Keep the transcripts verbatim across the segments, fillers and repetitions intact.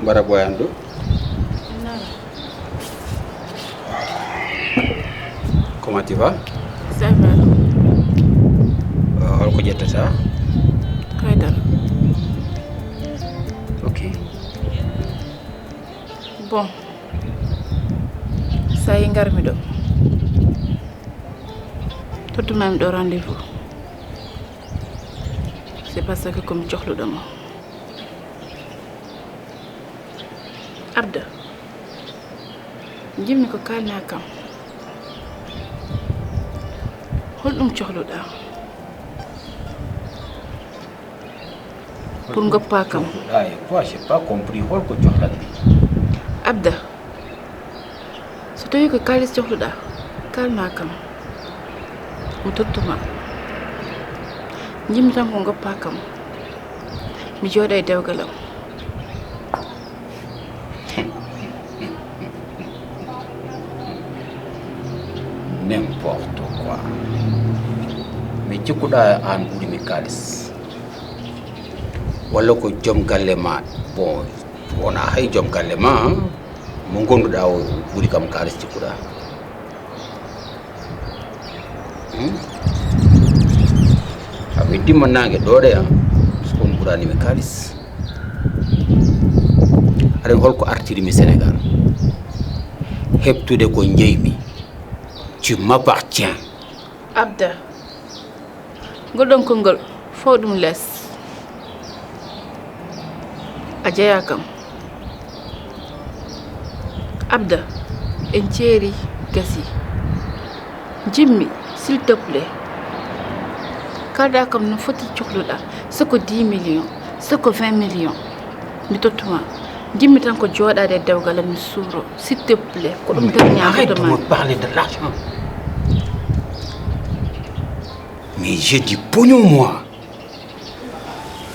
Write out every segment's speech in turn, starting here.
Mbara boyan ɗo. Non, Comment tu vas? Ça va. Euh, Holko ƴettata? Haydara. Ok. Bon. Sa yi ngarmi ɗo. Tottuma mi ɗo rendez-vous. C'est parce que komi cohluɗo ma. Abda. Jimmi ko kalna kam. Holɗum cohluɗa? Pour ngoppa kam. Ay, quoi, j'ai pas compris. Holko cohlatmi? Abda. So tawi ko kalis cohluɗa, kalna kam. Mi tottuma. Jimmi tan ko ngoppa kam. Mi jooɗa e dewgal am. N'importe quoi. Mi cikkuɗa an ɓuri mi kalis. Walla ko joom galle ma? Bon, wona hay joom galle ma, mo gonduɗa o ɓuri kam kalis cikkuɗa. Hmm? A weddima nangue ɗoɗe, a so kon ɓurani mi kalis. Aɗa holko artiri mi Sénégal? Heɓtude ko jeymi. Tu m'appartiens. Abda. Ngol ɗon konngol fow ɗum les. A jeyaa kam. Abda, en ceeri gasi. Jimmi, s'il te plaît. Kalɗa kam no foti cohluɗa, soko dix millions, soko vingt millions. Mi tottuma. Jimmi tan ko jooɗaade e dewgal am mi suuro, s'il te plaît. Ko ɗum tan ñaagoto ma. Arrête de me parler de l'argent. Mais j'ai du pognon, moi.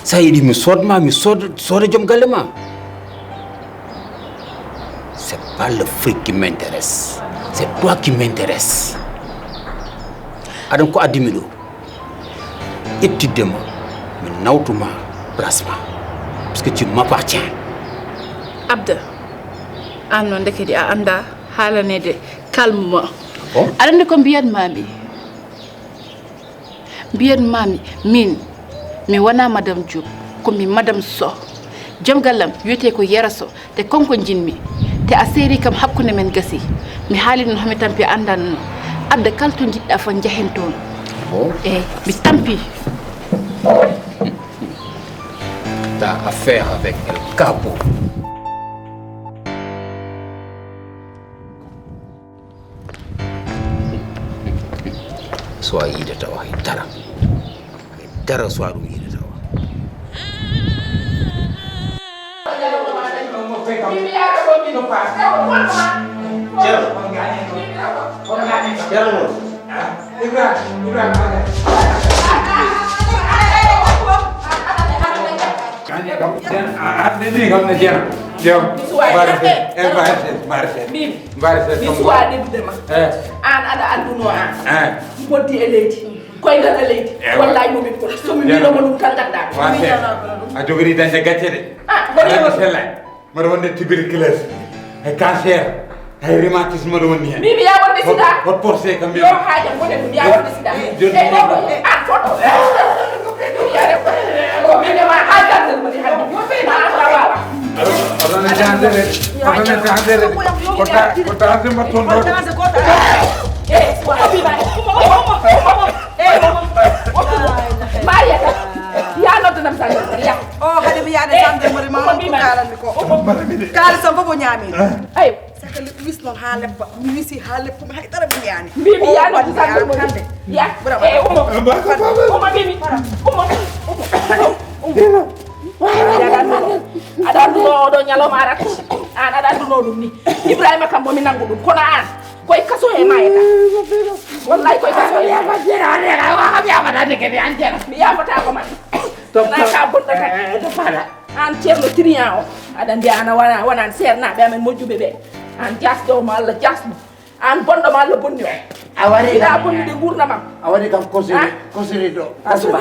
Sa yiɗi mi soodma, mi sooda, sooda joom galle ma. C'est pas le fric qui m'intéresse. C'est toi qui m'intéresse. Aɗa ko addi mi ɗo. Ittidde ma, mi nawtuma place ma. Parce que tu m'appartiens. Abda, aan noon ndekedi a anndaa haalaneede calmement. Bon. Aɗa anndi ko mbiyatmaa mi? Mbiyatmaa mi, min, mi wonaa Madame Diop, ko mi Madame Soh. Joom gallam wiyetee ko Yero Soh, te kanko njiɗmi. Te a seeri kam hakkunde men gasi. Mi haali ɗum homi tampi a anndanno. Abda kala to njiɗɗa fof njahen toon. Bon. Eey, mi tampi. T'as affaire avec El Capo. So a yiide tawa hay dara. Hay dara so a ɗum yiide tawa. Ibrahima, Ibrahima, Gani kam, Jeena, a, a, ni kam ne Jeena. Yo, Mi suwa mbaare jabde. seeɗa, e mbaare seeɗa, mbaare seeɗa, mbaare seeɗa. Mi suwa ɗeɓde ma. Eh, An aɗa anduno an. eh. Mbotti e leydi. Koyngal e leydi. Eh, Wallahi momin ko. So mi Jeena. Miɗoma ɗum tan gadda. Wa seeɗa. A jogori dañde gacce de. Ah, mboɗo Aɗa yewata. Sellay. Mboɗo wonde tuberculose. E cancer. Hay rhumatisme mboɗo wonni hen. Mimi ya wonde sida. Hot porse kam Yo haja mboɗo ɗum ya wonde sida. Joni. E ɗo ɗo. An foto. Ko minde ma ha gardal moni hande. Ma an wawa. Oɗon e dansere. Oɗon e dansere. Ko ta, ko danse mbatton ɗo. Eh, wa abi ba. Mariata. Ya noddanam sa ya. O haade mi yaade gendarmerie ma on ko kalanmi ko. Kaalisam fof o ñaami. Ayo. Saka wis noon haa leppa, mi wisi haa leppa mi hay dara mi ñaami. Mbi mi ya noddu gendarmerie. Ya. Bravo. Eh, umo. Umo mimi. Umo. Umo. Aɗa anduno oɗo ñalawma arat. An aɗa anduno ɗum ni. Ibrahima kam momi nangu ɗum kono an. Koye kaso he mayata. Wallahi koye kaso he mayata. Mi yafatako ma. Na ka bonɗo kadi. An ceerno trian o. Aɗa mbiya ana wona wonan seernaaɓe amen moƴƴuɓe ɓe. An jasɗo ma Allah jasɗo. An bonɗo ma Allah bonni o. A wari Ina kam bonnude gurdam am. A wari kam kosiri Ah? Kosiri ɗo. Asuba.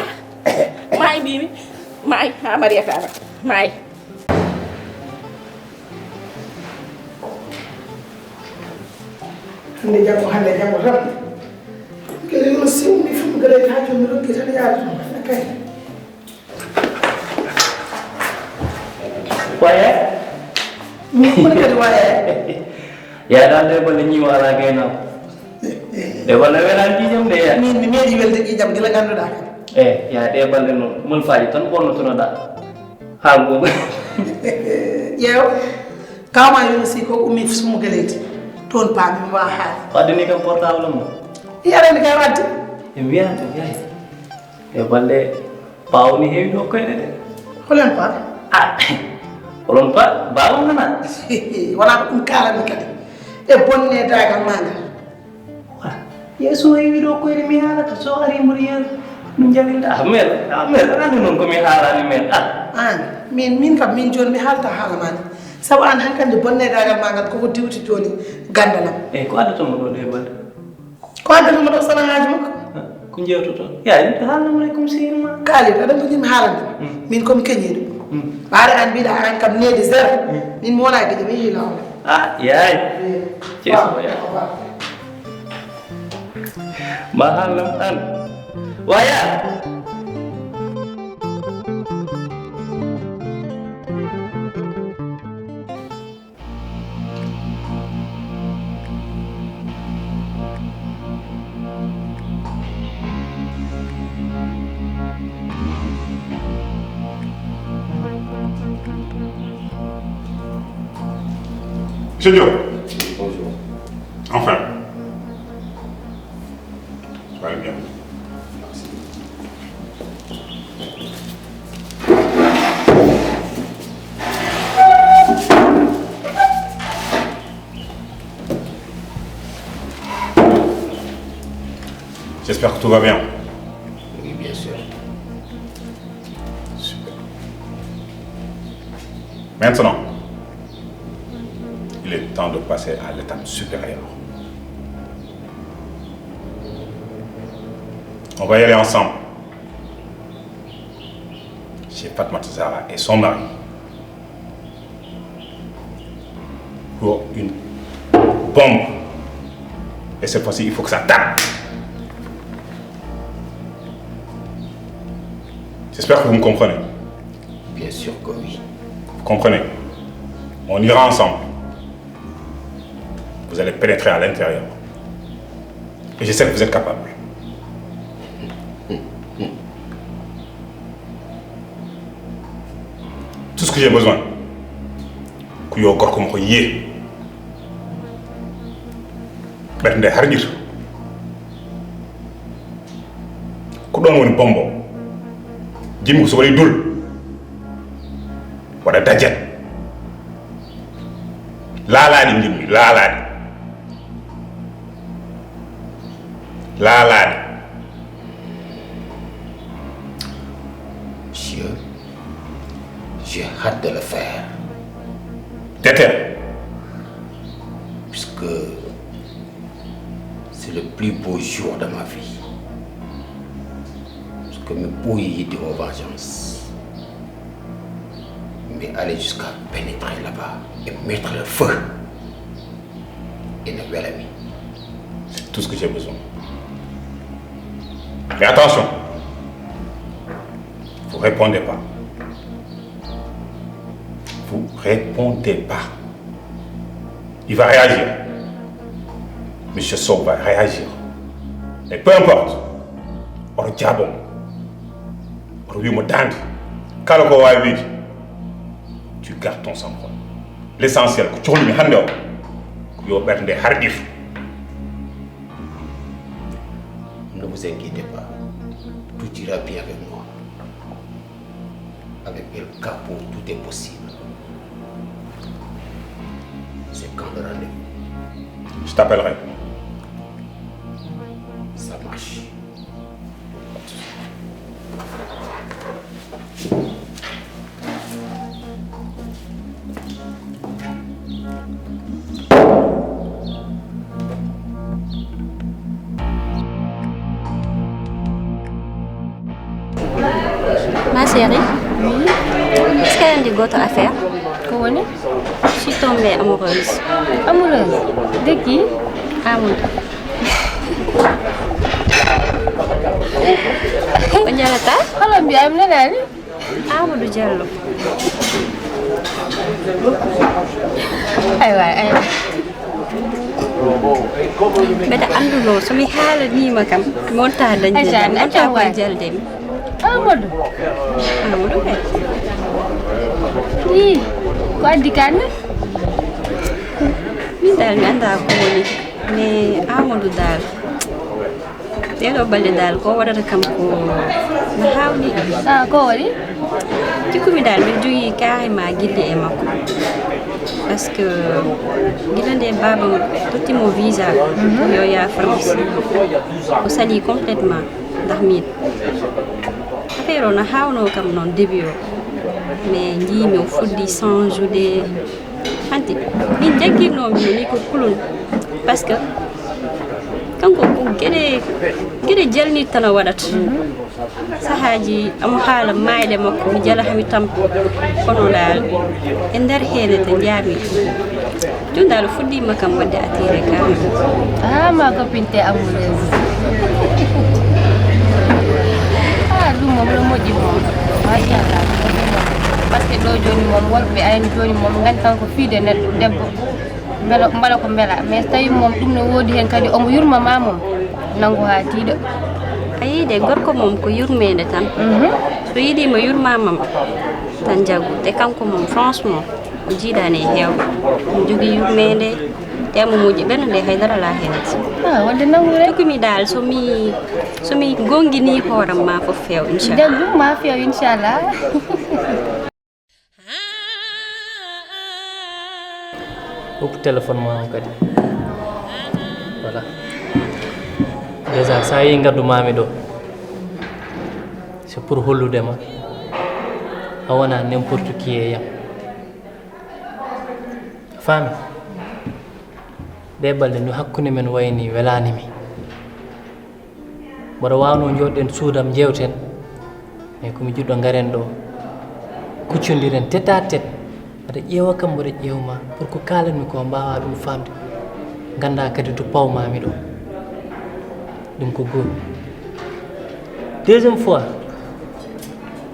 Mayi mbimi. Mayi ha Mariata ara. Mayi. Nde janngo, hannde janngo tan. Gila yo siwmi fum gila ha joni rokki tan yaade ɗum. Kay. Waye? Min kadi waye? Ya dan de balle ñiwa ala gayna. De balle welan jijam de ya. Min mi meeɗi welde ƴiƴam gila ngannduɗaa kam. Eh, ya de balle noon. Mun faaji tan bonno tono da. Haal googu. Ƴeew, kawma Yunusi ko ummi Summu Geleedi. Toon paami mi waawa haal. Wadde ni kam portable mo. I arani kay wadde. E wiya to yaay. E balde baawo ni heewi ɗo koyɗe de. Holen pa? Ah. Holon pa baawo nana. Wala ko ɗum kaalanmi kadi. E bonne daagal ma ngal. Wa, yeeso o iwi ɗo koyre mi haalata so ari mboɗo yeru min jalilta ah mer ah mer anndi noon komi haalani mer ah an min min kam min joni mi haalta haala ma ni sabu an hankandi bonnedagal ma ngal koko diwti joni gandalam eyyi ko addatamo ɗo ɗe balɗe ko addatamo ɗo sanahaji makko ko jewtoton ya yimɓe haalnamo aleykum sehil ma kaalid aɗa mboɗimi haalande min komi keñiɗo ɓaare an mbiɗa an kam nedi zéro min mi wona gueɗe mi yehi lawol ah yaay ceeso ma haalnam an waya Monsieur Diop. Bonjour. Enfin. Soyez le bienvenu. Merci. J'espère que tout va bien. Oui, bien sûr. Super. Maintenant, il est temps de passer à l'étape supérieure. On va y aller ensemble. Chez Fatma Zahra et son mari. Pour une bombe. Et cette fois-ci, il faut que ça tape. J'espère que vous me comprenez. Bien sûr que oui. Vous comprenez ? On ira ensemble. Vous allez pénétrer à l'intérieur. Et je sais que vous êtes capable. Tout ce que j'ai besoin, ko yo gorko mo ko yiye. Ɓernde harƴir. Ko ɗon woni bombo. Jimmi ko so waɗi dul. Waɗa dajet. Laalaaɗi njimmi, laalaaɗi. Laalaaɗi. Monsieur, j'ai hâte de le faire. Déter. Puisque c'est le plus beau jour de ma vie. Parce que mi ɓooyi yidde o vengeance. Mais aller jusqu'à pénétrer là-bas et mettre le feu. Et ne wela mi. C'est tout ce que j'ai besoin. Mais attention, vous répondez pas. Vous répondez pas. Il va réagir. Monsieur Sow va réagir. Mais peu importe. Oto jaabo mo. Oto wi mo daande. Kala ko waawi wiide. Tu gardes ton sang-froid. L'essentiel, ko cohlumi hannde o, ko yo ɓernde harɗir. Ne vous inquiétez pas. Tout ira bien avec moi. Avec El Capo, tout est possible. C'est quand le rendez-vous ? Je t'appellerai. Ça marche. Ma chérie, est-ce que a anndi gooto affaire? Ko woni? Je suis tombée amoureuse. Amoureuse? De qui? Amadou. Ko jalata? Holo mbiya mi nanaani. Amadou Diallo. Aywa, aywa. Mbeɗa annduno so mi haalaniima kam, mi wonta dañde. Ayca, mi wonta ayca, koye waay. Jalde mi. Amadou. Amadou kay. Ii, ko addi kan ne? Min dal mi annda ko woni, mais Amadou dal. Ɗeɗo balɗe dal ko waɗata kam ko no hawni. Ah, ko waɗi? Cikkumi dal min jogi kaari ma gilli e makko. Parce que gila nde baba tottimo visa, mhm, yo ya France. O sali complètement ndax min. Affaire o no hawno kam noon début o. Mais jiimi o fuɗɗi change de. Hanti min jaggirnoomi mo ni ko kulol. Parce que kanko ko geɗe geɗe jalnit tan o waɗata. Sahaaji amo haala maayde makko mi jala hami tampa. Kono dal e nder heene te njaami. Joni dal o fuɗɗiima kam waɗde attiré kam. Ah, ma copine te amoureuse. Ah, ɗum moom no moƴƴi moom. Machallah. Parce que ɗo joni moom worɓe ayni joni moom ngani kanko fiide neɗɗo debbo. Mbela mbala ko mbela mais so tawi moom ɗum no woodi heen kadi omo yurma ma moom, nanngu haa tiiɗa. A yii de gorko moom ko yurmeende tan. Mhm. So yiɗiima yurmaama ma tan jagu. Te kanko moom franchement o jiidaani e heewɓe. Omo jogii yurmeende te amo moƴƴi ɓernde nde haydara alaa heen. Ah, wadde nanngu rek. Cukumi dal so mi so mi gongini hooram ma fof feew inchallah. Jaggum ma feew inchallah. Hokku téléphone ma o kadi. Voilà. Déjà sa yi ngaddu mami ɗo, c'est pour hollude ma a wona n'importe qui e yam. Faami? Ɗe balɗe no hakkunde men wayni welani mi. Mboɗo waawno jooɗɗen suudam njeewten, mais ko mi jiɗɗo ngaren ɗo kuccondiren tête à tête. Mboɗo ƴeewa kam mboɗo ƴeewma pour ko kaalanmi ko mbaawa ɗum faamde, ngannda kadi to pawmami ɗo. Ɗum ko goho. Deuxième fois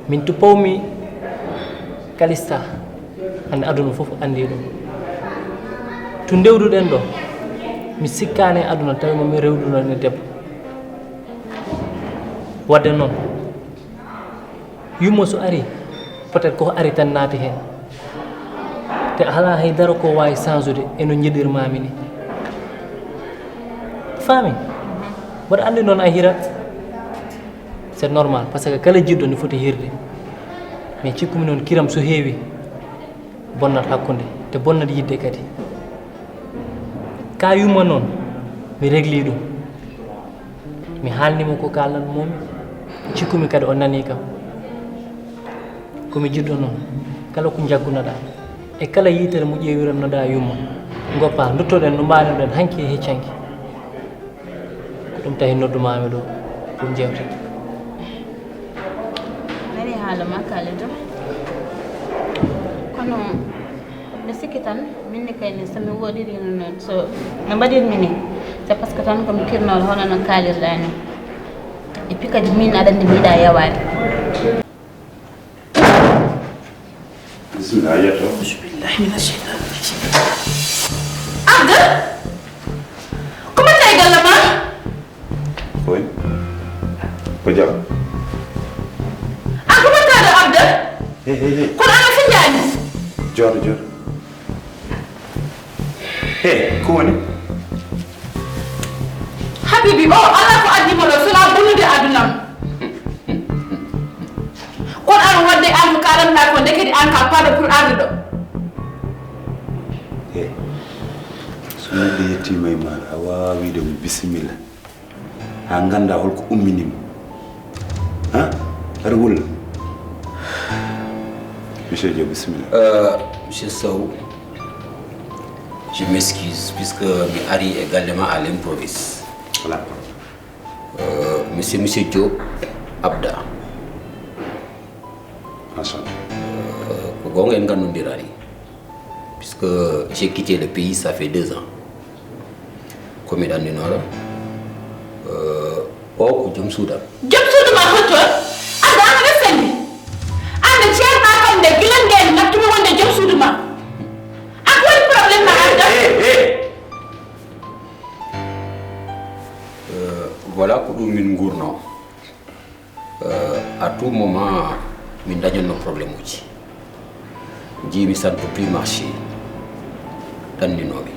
min to pawmi Kalista. Hannde aduna fof anndi ɗum. To ndewduɗen ɗo mi sikkaani e aduna tawi mo min rewduno e debbo. Wadde noon yumma so ari peut-être koko ari tan naati heen. Te alaa hay dara ko waawi change-ude e no njiɗirmaami ni. Faami? Mboɗo anndi noon a hirat. C'est normal parce que kala jiɗɗo ne foti hirde. Mais cikkumi noon kiram so heewi bonnat hakkunde te bonnat yidde kadi. Ka yumma noon mi régli ɗum. Mi haalnimo ko kaalnanmomi. Cikkumi kadi o nani kam. Komi jiɗɗo noon kala ko jaggunoɗa e kala yitere mo ƴeewirannoɗa yumma goppa duttoɗen no mbaɗirɗen hanki e heccanki. Ko ɗum tahi noddumami ɗo pour jewte. Nani haala ma Kalidou. Kono mi sikki tan minni kayni somi woɗirino so no mbaɗirmi ni. C'est parce que tan komi kirnoɗo hono no kalirɗa ni. Et puis kadi min aɗa andi mi yiɗa yawaade. Bismillah, a yiyat to. Auzubillahi mina sheytani rajim. Abda, ko mbatta e galle ma? Koy ko jam? A ko mbattaɗo Abda? He he he. Kono ana fiñjani? Jooɗo jooɗo. He ko woni? Habibi o ala ko addi mo ɗo sona bonnude adunam. Kono an wadde an ko kalanɗa ko ndekedi an ka paɗo pour arde ɗo. He so neɗɗo yettima e ma a wawa wiide mo bisimilla. Ha ganda holko umminimo. Ha aɗa wulla? Monsieur Diop bisimilla. Monsieur Sow, je m'excuse puisque mi ari e galle ma à l'improviste. Voilà. Monsieur monsieur Diop Abda. Machallah. Ko gonga en gandudirani. Puisque j'ai quitté le pays ça fait deux ans. Ko miɗo anndinoro, eh, o ko joom suudam. Joom suudu ma hotto? Adda, an aɗa selli. An nde ceerɗa kam nde, gila ndeen nattumi wonde joom suudu ma. An ko woni problème ma, Adda? Eh, eh, eh. Eh, voilà ko ɗum min nguurno. Euh, à tout moment min dañanno problème uji. Jiimi santo prix marché ɗanninomi.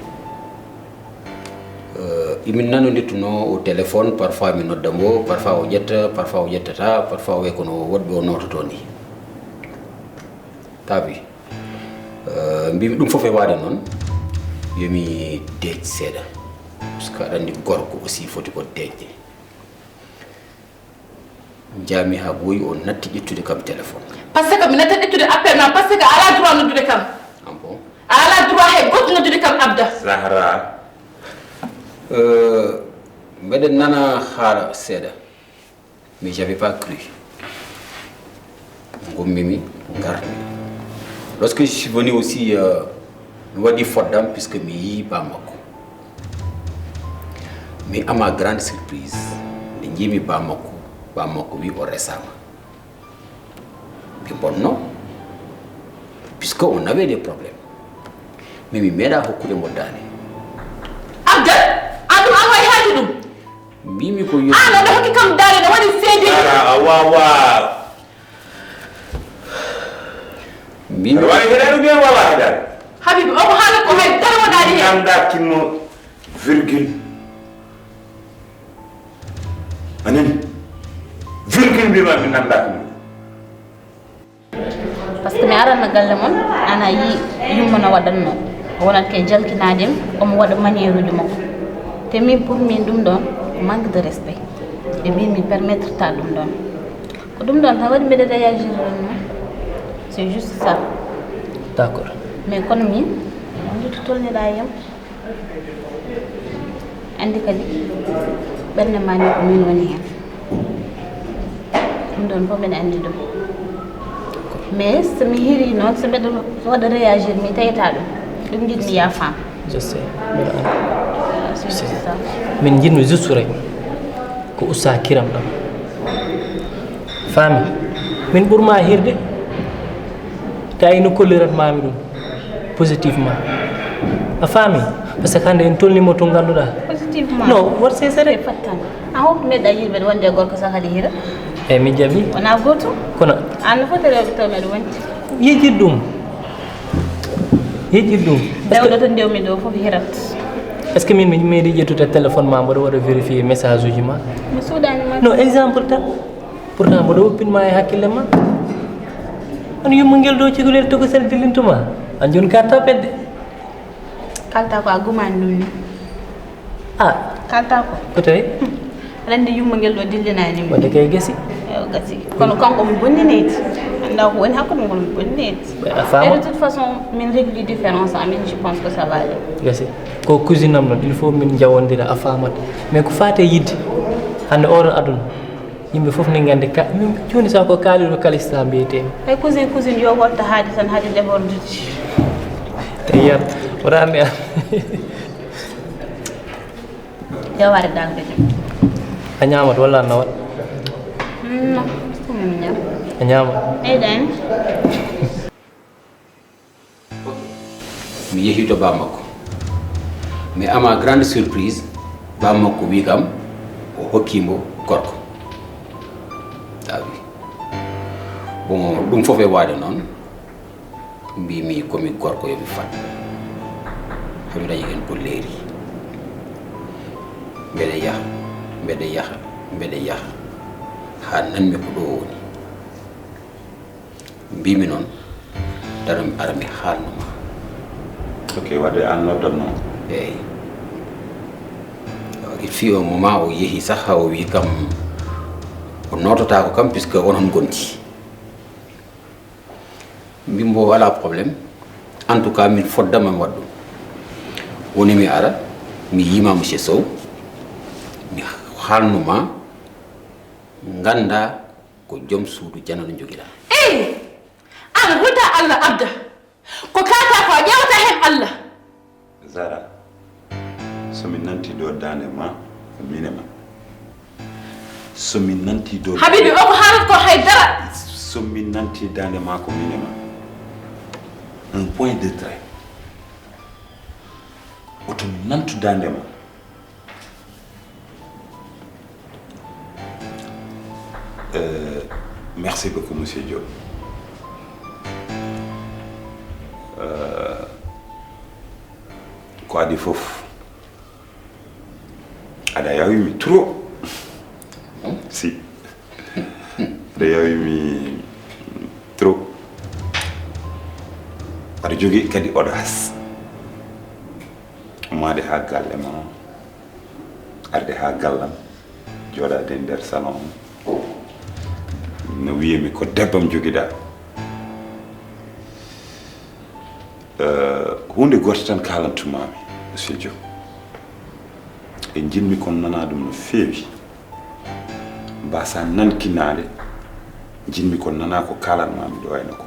Euh, imin nanodirtuno au téléphone, parfois mi nodda mo, parfois o ƴetta, parfois o ƴettata, parfois o wiya kono woɗɓe o nototo ni. Tawi euh, mbimi ɗum fof e waade noon, yomi deej seeɗa. Parce que aɗa anndi gorko aussi foti ko deejde. Njaami haa ɓooyi, o natti ƴettude kam téléphone. Parce que mi nattat ƴettude appel ma, parce que a alaa droit noddude kam. Ah bon? A alaa droit hay gooto noddude kam, Abda. Zahra. Euh, mbeɗen nana haala seeɗa. Mais j'avais pas cru. Ngummimi, ngarmi. Lorsque je suis venu aussi, euh, mi waɗi fodde am puisque mi yii bammakko. Mais à ma grande surprise, nde njiimi bammakko, bammakko wi o resama. Ɓe bonno, puisque on avait des problèmes. Mais mi meeɗa hokkude mo daane. Abdel, an ɗum an wawi haalde ɗum? Mbimi ko yo. An aɗa hokki kam daane, no waɗi seedeji. Ara, a wawa. Mbimi. Aɗa wawi heɗade ou bien wawa heɗade? Habibi, omo haala ko hay dara wonani hen. Nanda kinmo virgule. A nani? Virgule mbima mi nanda kinmo. Parce que mi aranno galle mon, ana yi yumma no waɗatno. O wonat ke jalkinaade, omo waɗa manière uji makko. Te min, pour min, ɗum ɗon ko manque de respect. E min, mi permettre ta ɗum ɗon. Ko ɗum ɗon tan waɗi mbeɗa réagir ɗum non. C'est juste ça. D'accord. Mais kono min, on dit tolniɗa yam. Anndi kadi, ɓernde ma nde ko min woni heen. Ɗum ɗon fof mbeɗa anndi ɗum. Mais so mi hiiri noon, so mbeɗa waɗa réagir, mi tawata ɗum. Ɗum njiɗmi ya femme. Je sais, mbeɗa anndi. Voilà, c'est juste ça. Min njiɗmi juste rek ko usta kiram ɗam. Faami? Min ɓurma hirde. Tawi no kollirat mami ɗum. Positivement. A faami? Parce que hannde en tolnimo to ngannduɗaa. Positivement. No, what say sere? Fattan. A hokku neɗɗo yiɗɓe wonde e gorko saka ɗi hira. Eyyi, mi jaɓi. Wona gootum. Kono an no foti rewɓe to meɗa wonti. Yejjit ɗum. Yejjit ɗum. Dewɗo to ndewmi ɗo fof hirat. Est-ce que min mi meeɗi ƴettude téléphone ma mboɗo waɗa vérifier message uji ma? Mi suuɗani ma. No, exemple tan. Pourtant mboɗo woppinma e hakkille ma. Kono yumma ngel ɗo cigolel tokosel dillintuma. An joni ka tapedde. Kalta ko a gumani ɗum ni. Ah. Kalta ko. Ko tawi? Aɗa anndi yumma ngel ɗo dillinani mi. Wadde kay gasi. Eyo, gasi. Kono kanko mi bonnineyti. Annda ko woni hakkude mon, mi bonnineyti. A faama. Et de toute façon, min régli différence amin, je pense que ça va aller. Gasi. Ko cousine am noon, il faut min jawondira, a faamat. Mais ko faate yidde. Hannde oɗo aduna. Yimɓe fof ne nganndi ka, min jooni sa ko kaaliɗo kalista mbiyetee. Ay cousin, cousine yo wonta haadi tan, haadi déborde ji. Yiyat, wota mi a- Yo ware dal kadi. A ñaamat walla a nawat? Mm, non, ko min ñaam. A ñaamat? Eyi, dan. Mi yehi to bammakko. Mais à ma grande surprise, bammakko wi kam o hokkimo gorko. Tawi. Bon, ɗum fof e waade noon, mbimi komi gorko yo mi fat. Haɗu dañi hen ko leeri. Mbeɗa yaha, mbeɗa yaha, mbeɗa yaha. Haa nanmi ko ɗo woni. Mbimi noon, daro mi ara mi haalno ma. Ok, wadde an noddanno. Eyi. Il fut un moment o yehi saha o wi kam o nototaako kam puisque onon gondi. Mbimbo wala problème. En tout cas min foddama mi waɗ ɗum. Woni mi ara mi yima monsieur Sow mi haalno ma. Ngannda ko joom suudu janano jogiɗa. Eyi! An hulta Allah abda. Ko kalta ko a ƴeewata heen Allah. Zara, so mi Nanti dow daande ma, ko min e ma. So mi nanti dow Habibi, o ko haalata ko hay dara. So mi nanti daande ma, ko min e ma. Un point de trait. Oto mi nantu daande ma. Euh, merci beaucoup, monsieur Diop. Euh, ko adi fof, aɗa yawimi trop. Si. Aɗa yawimi trop. Aɗa jogii kadi audace. Ummaade haa galle ma, arde haa gallam, jooɗaade e nder salon. No wiyemi ko debbam jogiɗa. Eh, huunde gooto tan kaalantumaami, monsieur Diop. E njiɗmi kon nana ɗum no feewi. Mbasa nankinaade, njiɗmi kon nana ko kaalanmaami ɗo, wayno ko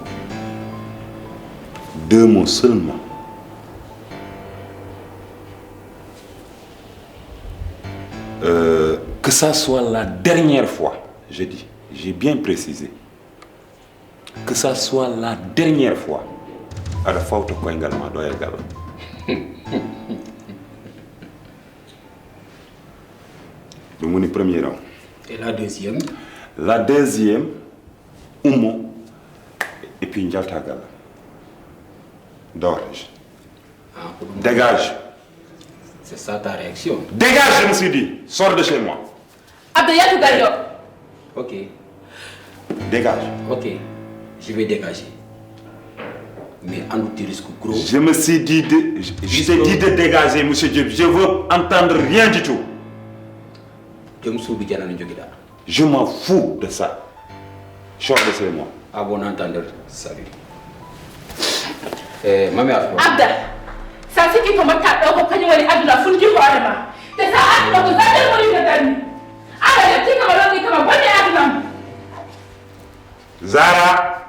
deux mots seulement. Euh, que ça soit la dernière fois, je dis, j'ai bien précisé, que ça soit la dernière fois, aɗa fawta koyngal ma ɗo e gal. Ɗum woni premier round. Et la deuxième? La deuxième, ummo, et puis njalta gal. Dehors. Ah, ko ɗum. Dégage. C'est ça ta réaction? Dégage, je me suis dit. Sors de chez moi. Abdou, yaltu galle o. Ok. Dégage. Ok. Je vais dégager. Mais andu tu risques gros. Je me suis dit de, je, je t'ai dit de dégager, monsieur Diop. Je veux entendre rien du tout. Joom suudu janano jogiɗa. Je m'en fous de ça. Sors de chez moi. À bon entendeur, salut. Eh, Mami Afro. Abda, sa sikki ko mbatta ɗo ko kañum woni aduna, funti hoore ma. Te sa aduna ko zander woni no darni. Ala yetti kama lorni kama bonne aduna. Zara.